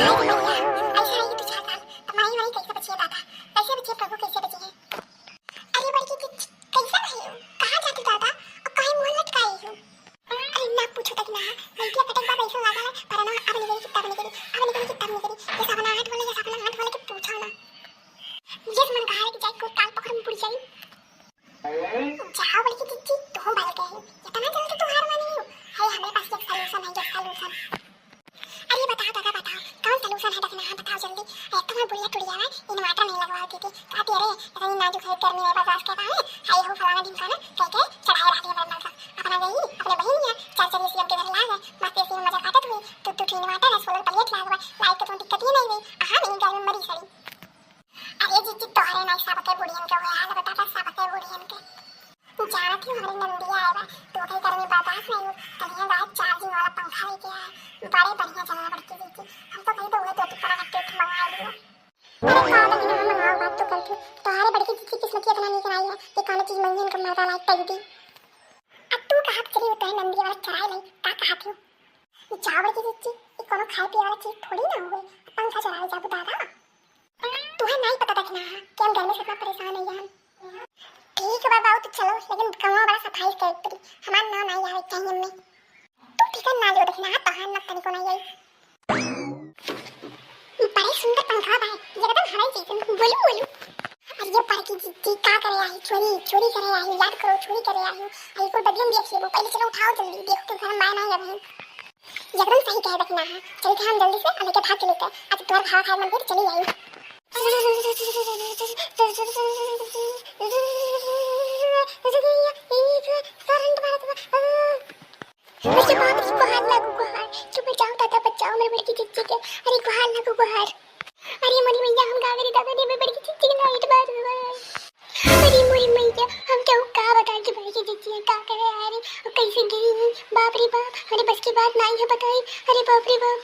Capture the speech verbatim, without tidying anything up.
अरे भैया, ऐसा है ये तो चार साल, तो माई वाई कैसे बचिए दादा, कैसे बचिए प्रभु, कैसे बचिए? अरे बड़की जिज्जी, कैसा है? कहाँ जाती दादा? और काहे मुँह लटकाई हो? अरे ना पूछो तक ना, लड़किया कटक बा ऐसा लगा है, पर ना अब निकली कि तब निकली, अब निकली कि तब निकली, ये सपना आठ वाले, ये सपना आठ वाले के पूछो ना। ये मन कहा है कि जाए कोई काल पकड़ में बुड़ जाई। जाओ बड़की जिज्जी, तुम बल गए हो, इतना जल्दी तुम हार मानी हो? है हमारे पास एक solution है, एक solution। अरे बताओ दादा बताओ, कौन solution है दखना? हाँ बताओ जल्दी। अरे तुम्हारी बुढ़िया टुड़िया ना inverter नहीं लगवा देती, कहती अरे इतनी नाजुक है, गर्मी में बर्दाश्त कर पावे, हाय हो फलाना ढिमकाना कह के चढ़ाए रहती है मरमल का। अपना गई अपने बहन या चार चार एसी के घर लाग है, मस्त एसी में मजा काटत हुई, दो दो ठो inverter है, solar plate लाग बा, लाइट के तो दिक्कत ही नहीं गई। हाँ नहीं गर्मी में मरी सड़ी। अरे जिज्जी तोहरे नहीं सबके बुढ़ियन के हुआ हाल बता, सबके बुढ़ियन के। जानत ही हमारी नंदिया आए बा, तो ओकरे घर में बर्दाश्त नहीं हो, तनिया गाय charging वाला पंखा लेके आए, बड़े बढ़िया चलला बड़की जिज्जी। हम तो कहीं तो उहे दो टिप्पणा का टेप मंगा लियो। अरे का बहिना हम मंगाओ बात तो करती, तोहरे बड़की जिज्जी किस्मत इतना नीक आई है कि कौनो चीज मंगी इनका मर्दा लायक कर दी। अब तू कहा चली तो है नंदिया वाला चराए लाई, का कहा थी? ये चावल की जिज्जी, ये कौनो खाए पिए वाला चीज थोड़ी ना हुए, पंखा चलावे जाबू दादा। तुहे नहीं पता दखना है कि हम गर्मी से इतना परेशान है हम। ठीक बा बाबू, तो चलो, लेकिन कमवा बड़ा सफाई से करी, हमार नाव नहीं आवे चाहिए हमें। तू ठीक है ना जो दखना है, तोहार ना तनिको नहीं आई। बड़े सुंदर पंखा बा, एकदम हवाई जैसन, बोलू बोलू। अरे ये बड़की जिज्जी का करे आई, चोरी चोरी करे आई, याद करो चोरी करे आई। अरे कुल बदियम देख लेबो, पहले चलो उठाओ जल्दी, देखो तो घर में माय नहीं है बहन। एकदम सही कहे दखना है, चलते हम जल्दी से लेके भाग चलते। आज तोहर खावा खाए मन फिर चली आई। करंट मारत बा। अरे बाप रे, गोहार लागू गोहार, कि बचाओ दादा बचाओ मेरे बड़की जिज्जी के। अरे गोहार लागू गोहार। अरे मोरी मैया, हम का करी दादा, रे मेरे बड़की जिज्जी के लाइट मार दे। अरे मोरी मैया, हम केहू का बताई कि बड़की जिज्जी का करे, अरे कैसे गिरी है, बाप रे बाप, अरे बस की बात नहीं है बताई, अरे बाप रे बाप।